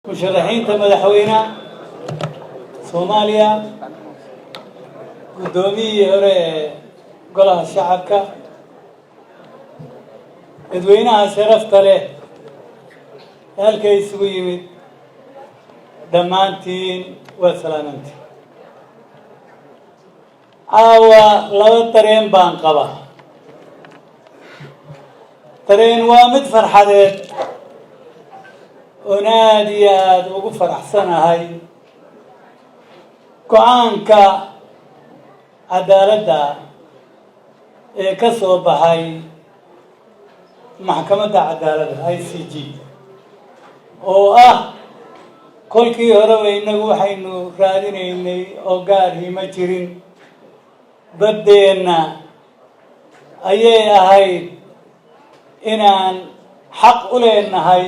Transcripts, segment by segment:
Musharaxiinta madaxweynaha Soomaaliya, guddoomiyihii hore ee Golaha Shacabka, dadweynaha sharafta leh ee halkay isugu yimid, dhammaantiin waad salaamantiin. Caawa laba dareen baan qabaa. Dareen waa mid farxadeed oon aada iyo aada ugu faraxsanahay go'aanka cadaaladda ee ka soo baxay Maxkamadda Cadaaladda ICJ, oo ah kolkii horeba innagu waxaynu raadinaynay oo gaarhii ma jirin, baddeenna ayay ahayd inaan xaq u leenahay.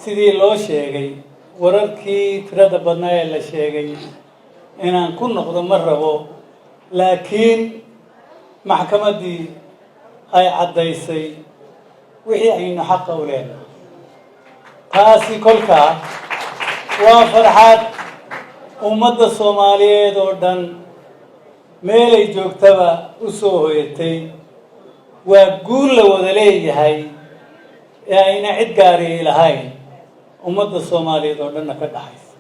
Sidii loo sheegay, wararkii tirada badnaa ee la sheegay inaan ku noqdo ma rabo, laakiin maxkamaddii ay caddaysay wixii aynu xaqa u leenahay. Taasi kolkaa waa farxad ummadda Soomaaliyeed oo dhan meelay joogtaba u soo hoyatay. Waa guul la wada leeyahay ee ayna cid gaari lahayn, ummadda Soomaaliyeed oo dhanna ka dhaxaysa.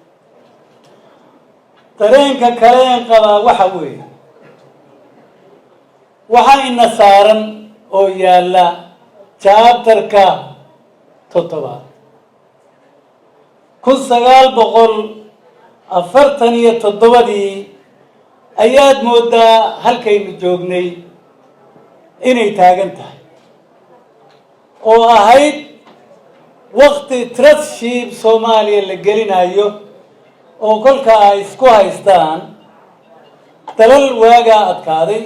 Dareenka kaleen qabaa waxa weeye, waxaa ina saaran oo yaalla chapterka toddobaad. 1947-dii ayaad moodaa halkaynu joognay inay taagan tahay, oo ahayd wakti trusteeship Soomaaliya la gelinayo, oo kolka ay isku haystaan dalal waagaa adkaaday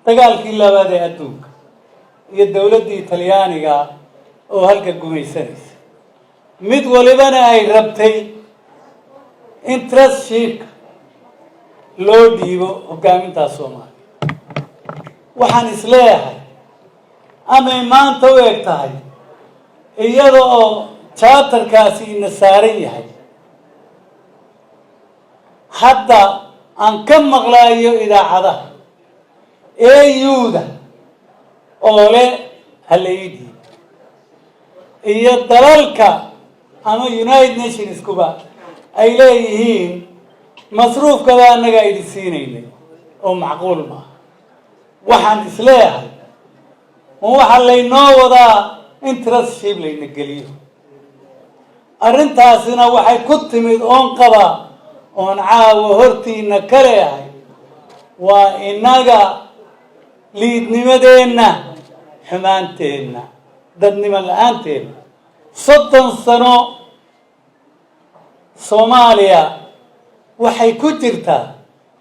dagaalkii labaad ee adduunka iyo dowladdii Talyaaniga oo halka gumaysanaysa, mid walibana ay rabtay in trusteeshipka loo dhiibo hoggaamintaa Soomaaliya. Waxaan isleeyahay, amay maanta u eg tahay, iyada oo chapterkaasi ina saaran yahay, hadda aan ka maqlaayo idaacadaha AU-da oo le hala ii dhiibo, iyo dalalka ama United Nationskuba ay leeyihiin masruufkaba annagaa idin siinaynay, oo macquul maaha. Waxaan isleeyahay, ma waxaa laynoo wadaa in trusteeship layna geliyo? Arrintaasina waxay ku timid oon qabaa oon caawa hortiina ka leeyahay, waa innaga liidnimadeenna, xumaanteenna, dadnimo la'aanteenna. 30 sano Soomaaliya waxay ku jirtaa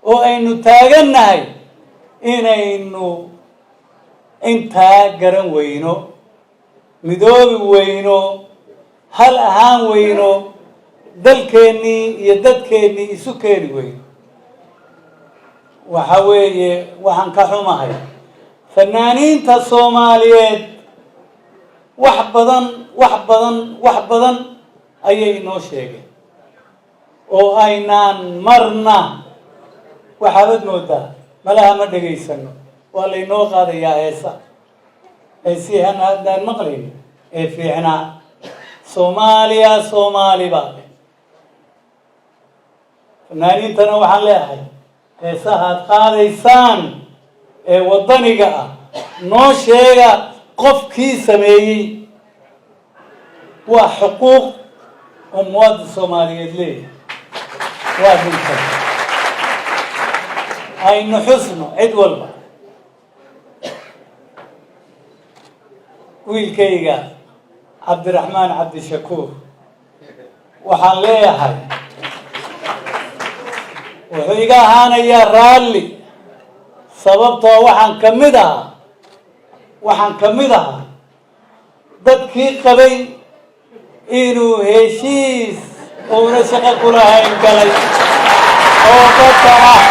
oo aynu taagannahay inaynu intaa garan weyno, midoobi weyno, hal ahaan weyno, dalkeennii iyo dadkeennii isu keeni weyno. Waxa weeye, waxaan ka xumahay fanaaniinta Soomaaliyeed wax badan, wax badan, wax badan ayay inoo sheegeen oo aynaan marna. Waxaabad moodaa malaha ma dhegaysano. Waa laynoo qaadayaa heesa, heesihii hana haddaan maqlayno ee fiicnaa, "Soomaaliya, Soomaali" baa leh. Fanaaniintana waxaan leeyahay, heesahaad qaadaysaan ee waddaniga ah noo sheega qofkii sameeyey. Waa xuquuq oo muwaadin Soomaaliyeed leeyahay. Waa dhintan aynu xusno cid walba. Wiilkayga Cabdiraxmaan Cabdishakuur waxaan leeyahay, wuxuu iga ahaanayaa raalli, sababtoo waxaan ka mid ahaa dadkii qabay inuu heshiis uuna shaqo ku lahayn galay oo badda ah.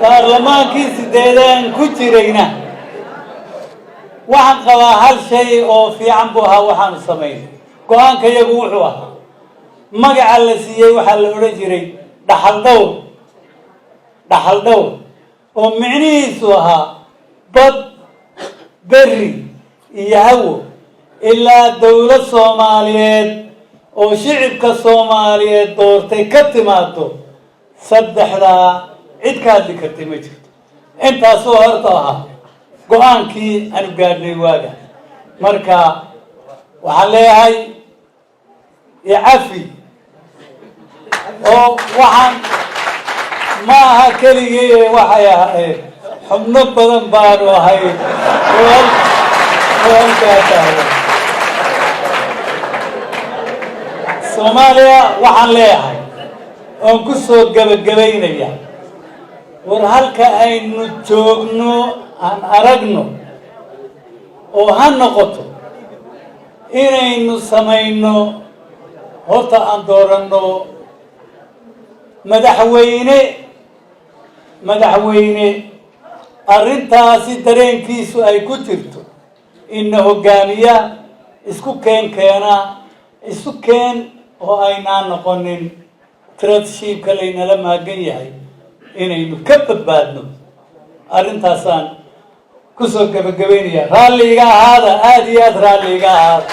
Baarlamaankii sideedaan ku jirayna Waxaan qabaa hal shay oo fiican buu ahaa waxaanu samaynay. Go-aanka iyagu wuxuu ahaa, magaca la siiyey waxaa la odhan jiray Dhaxal Dhowr, Dhaxal Dhowr, oo micnihiisu ahaa bad, berri iyo hawo ilaa dowlad Soomaaliyeed oo shicibka Soomaaliyeed doortay ka timaado, saddexdaa cid ka hadli kartay ma jirto. Intaasuu horta ahaa go-aankii aanu gaadhnay waaga. Marka waxaan leeyahay icafi oo waxaan ma aha keligii, waxay ahayd xubno badan baanu ahay oo halkaa taagan. Soomaaliya waxaan leeyahay oon ku soo gebagabaynaya, war halka aynu joogno aan aragno oo ha noqoto inaynu samayno, horta aan dooranno madaxweyne, madaxweyne arrintaasi dareenkiisu ay ku jirto, ina hoggaamiya, isku keen keena, isu keen oo aynaan noqonin trashiibka laynala maagan yahay, inaynu ka badbaadno. Arrintaasaan kusoo gebagabaynaya. Raalli iga ahaada, aada iyo aada raalli iga ahaada.